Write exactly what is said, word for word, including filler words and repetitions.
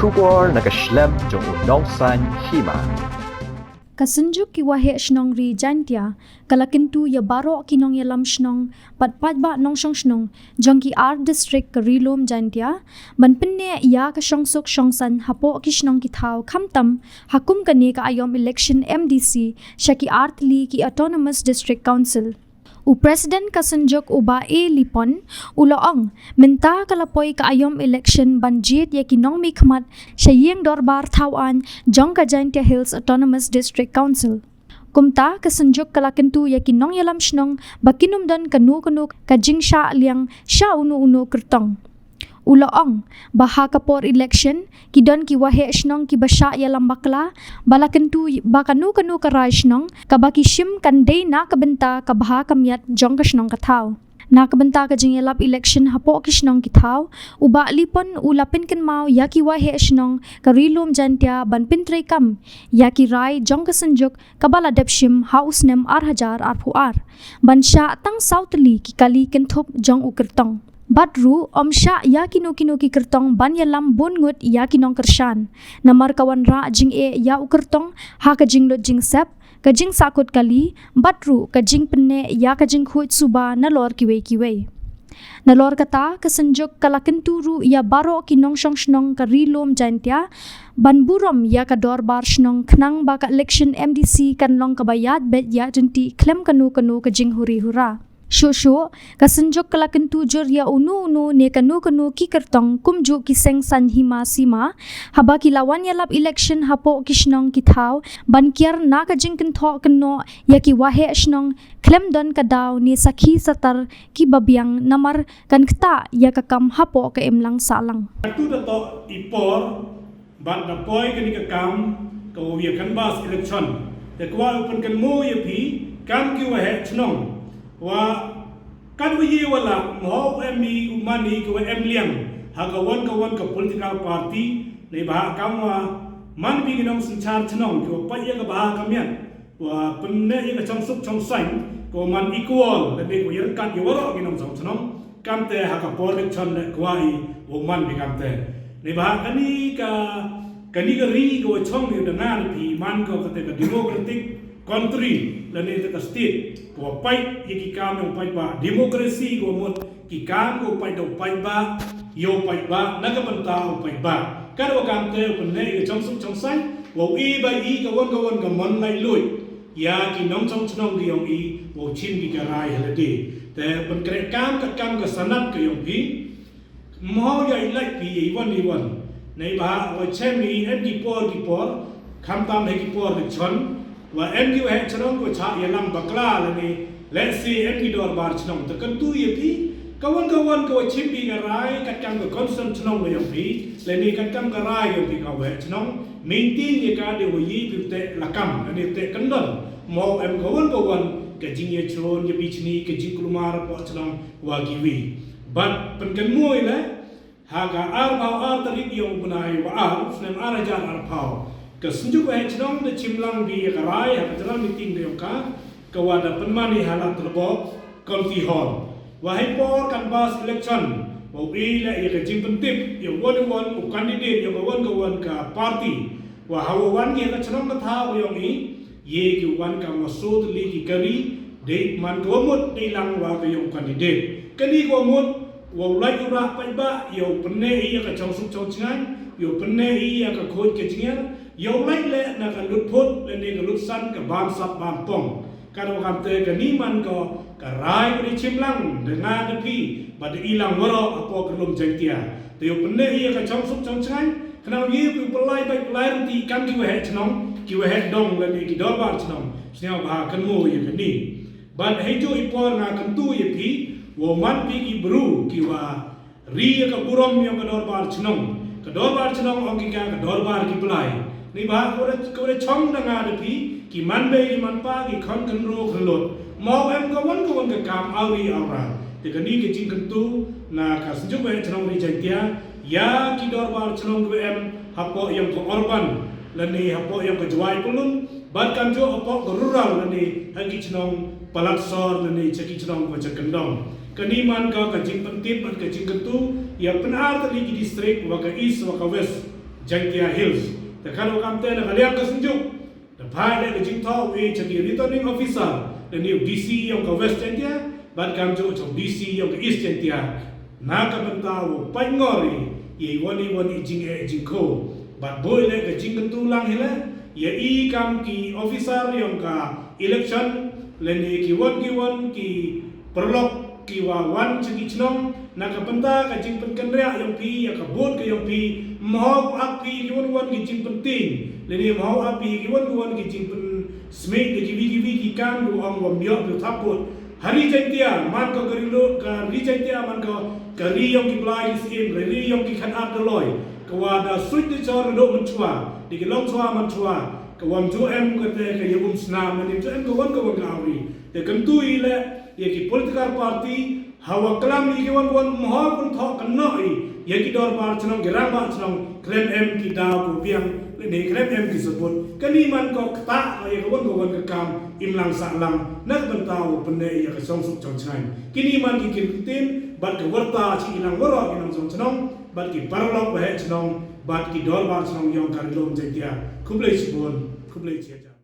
Khubor na ka shlem jong u nongsan hima. Ka Synjuk ki Waheh Shnong Ri Jaintia ka la kyntu ïa baroh ki nongïalam shnong bad paidbah nongshong shnong jong ki ar district ka Ri Lum Jaintia ban pynneh ïa ka shongsuk shongsaiñ hapoh ki shnong ki thaw, khamtam ha kum kane ka aïom election M D C sha ki ar tylli ki Autonomous District Council. U President ka Synjuk, u Bah A Lipon, u la ong mynta ka la poi ka aïom election ban jied ïa ki nongmihkhmat sha ïing dorbar thaw aiñ jong ka Jaintia Hills Autonomous District Council. Kumta ka Synjuk ka la kyntu ïa ki nongïalam shnong ba kin ym don kano kano ka jingshah liang sha uno uno kyrtong. U la ong ba ha ka por election ki don ki waheh shnong kiba shah ïalam bakla, ba la kyntu ba kano kano ka rai shnong kaba ki shim kan dei na ka bynta ka bha ka miat jong ka shnong ka thaw. Na ka bynta ka jingïalap election hapoh ki shnong ki thaw, u Bah Lipon u la pynkynmaw ïa ki waheh shnong ka Ri Lum Jaintia ban pyntreikam ïa ki rai jong ka Synjuk kaba la dep shim ha u snem ar hajar arphew ar, ban shah tang saw tylli ki kali kynthup jong u kyrtong. Bad ruh ym shah ïa kino kino ki kyrtong ban ïalam bun ngut ïa ki nongkyrshan, namar ka wanrah jingeh ïa u kyrtong ha ka jinglut jingsep, ka jingsahkut kali, bad ruh ka jingpynneh ïa ka jingkhuid suba nalor kiwei kiwei. Nalor kata, ka Synjuk ka la kyntu ruh ïa baroh ki nongshong shnong ka Ri Lum Jaintia ban burom ïa ka dorbar shnong khnang ba ka election M D C kan long kaba ïaid beit ïaid ryntih khlem kano kano ka jinghuri hura. Shuh shuh, ka Synjuk ka la kyntu jur ïa uno uno ne kano kano ki kyrtong kumjuh ki seng saiñ hima sima haba ki la wan ïalap election hapoh ki shnong ki thaw ban kiar na ka jingkynthoh kynnoh ïa ki waheh shnong khlem don ka daw ne sakhi satar kiba biang namar kan ktah ïa ka kam hapoh ka imlang sahlang. Katto katne i por bad da poi kane ka kam ka wa ïa canvass election. Te kwah u pynkynmaw ïa phi kam ki waheh shnong wa katwa ïa wa la mho em i u man i ki wa em liang ha ka wan ka wan ka political party, ne ba kam wa man phi ki nongsynshar shnong ki wa pait ïa ka bha ka miat. Wa pynneh ïa ka shongsuk shongsaiñ ka wa man equal, lane ka wa ïa ryngkat ïa waroh ki nongshong shnong. Kamte ha ka por election ne kwah i wa man phi kamte. Ne ba kani ka, kani ka ri ka wa shong ïa da nga da phi man ka kate ka democratic country, lane te ka state ka wa pait ïa ki kam jong paidbah, democracy ka wa mut ki kam ka wa pait da u paidbah, ïa u paidbah, na ka bynta u paidbah. Ka da wa kamte u pynneh ïa ka shongsuk shongsaiñ, wa u i ba i ka wan ka wan ka mon laitluid ïa ki nongshong shnong ki yong i, wa u shim ki ka rai ha lade. Te pynkhreh kam ka kam ka sanad ka yong phi. Mho ïa i lait phi ïa i wan i wan. Nei ba wa chem i em ki por ki por, khamtam ha ki por election. Wa em ki waheh shnong ko cha ïalam bakla lane, let's say em ki dorbar shnong. Te kyntu ïa phi ka wan ka wan ka wa shim phi ka rai katkam ka concern shnong ka yong phi, lane katkam ka rai yong phi ka waheh shnong. Maintain ïa ka de wa ïa phi te lakam lane te kyndon. Mo em ka wan ka wan ka jingïachiron ïa phi chini ka jingkulmar hapoh shnong wa kiwi. Bad pynkynmaw ïa le ha ka arphew ar tarik yong u bnai wa ar, snem ar hajar arphew, ka Synjuk Waheh Shnong da chim lang bha ïa ka rai ha ka general meeting ka yong ka, ka wa da pynman ïa ha Lad Tyrboh Community Hall. Wa ha i por canvass election, wa u i leh ïa ka jingpyntip ïa u wan u wan u candidate ïa ka wan ka wan ka party. Wa ha wa wan ïa ka shnong ka thaw ka yong i, ïa ki wan ka wa shu tylli ki kari, dei man ka wa mut dei lang wa ka yong candidate. Kani ka wa mut, wa u lait u rah paidbah, ïa u pynneh ïa ka shongsuk shongshngaiñ, ïa u pynneh ïa ka khuid ka jingïar, ïa u lait leh na ka lut phut lane ka lut san ka bam sap bam pong. Ka da wa kamte kani man ka, ka rai ka dei chim lang da nga da phi, ba da i lang waroh hapoh ka lum Jaiñtia. Te ïa u pynneh ïa ka shongsuk shongshngaiñ, khnang ïa u pynlait bad pynlait ryntih kam ki waheh shnong, ki waheh dong lane ki dorbar shnong, sngewbha kynmaw ïa kani. Bad hei juh i por nga kyntu ïa phi, wa man phi ki bru ki wa ri ïa ka burom ïa ka dorbar shnong. Ka dorbar shnong ong ki ka, ka dorbar ki blai. Ni ba ka wa da, ka wa da chong da nga da phi, ki man bei ki man pa, ki khon khynro khynlot. Mo em ka wan ka wan ka kam awri awra. Te kani ka jingkyntu na ka Synjuk Waheh Shnong Ri Jaiñtia ïa ki dorbar shnong ki wa em hapoh yong ka urban lane hapoh yong ka Jowai Pyllun, bad kam juh hapoh ka rural lane ha ki shnong palat sor lane cha ki shnong wa cha kyndong. Kani man ka, ka jingpyntip bad ka jingkyntu ïa pynartylli ki district wa ka East wa ka West. Jaintia Hills. Te katno kamte na ka liang ka Synjuk, te phai leh ka jingthoh u e sha ki returning officer, lane u D C yong ka West Jaintia bad kamjooh sha u D C yong ka East Jaintia, na ka bynta u pynngor i ya i wan i wan i jingeh jingkho. Bad boi leh ka jingkyntu lang hi leh ya i kam ki officer yong ka election, lane ki wan ki wan ki paralok ki wa wan sha ki chnong, na ka bynta ka jingpynkynriah yong phi ya ka vote ka yong phi. Mho u ap phi ki wan wan ki jingpynting, lane mho u ap phi ki wan wan ki jingpynsmit da ki wi ki wi ki kam ki ong wa ym yoh phi u thap vote. Ha ri Jaintia, man ka ka ri lo ka ri Jaintia, man ka ka ri yong ki blai ki syiem, ka ri yong ki khynnah doloi, ka wa da suit da jhur naduh mynshuwa, da ki long shuwa mynshuwa, ka wa ym ju em kata ka ya um snam, ym ju em ka wan ka wan ka awri. Te kyntu i leh ya ki political party, ha wa klam i ki wan wan, mho kun thoh kynnoh i ya ki dorbar chnong, ki rangbah chnong, khlem em ki daw ko biang, lane khlem em ki support. Kani man ko ktah ya ka wan ka wan ka kam imlang sahlang na ka bynta u pynneh ya ka shongsuk shongshngaiñ. Kini man ki kyntien bad ka warta sha ki nang waroh ki nongshong chnong bad ki paralok baheh chnong bad ki dorbar chnong yong ka ri lum Jaintia. Khublei shibun, khublei shihajar.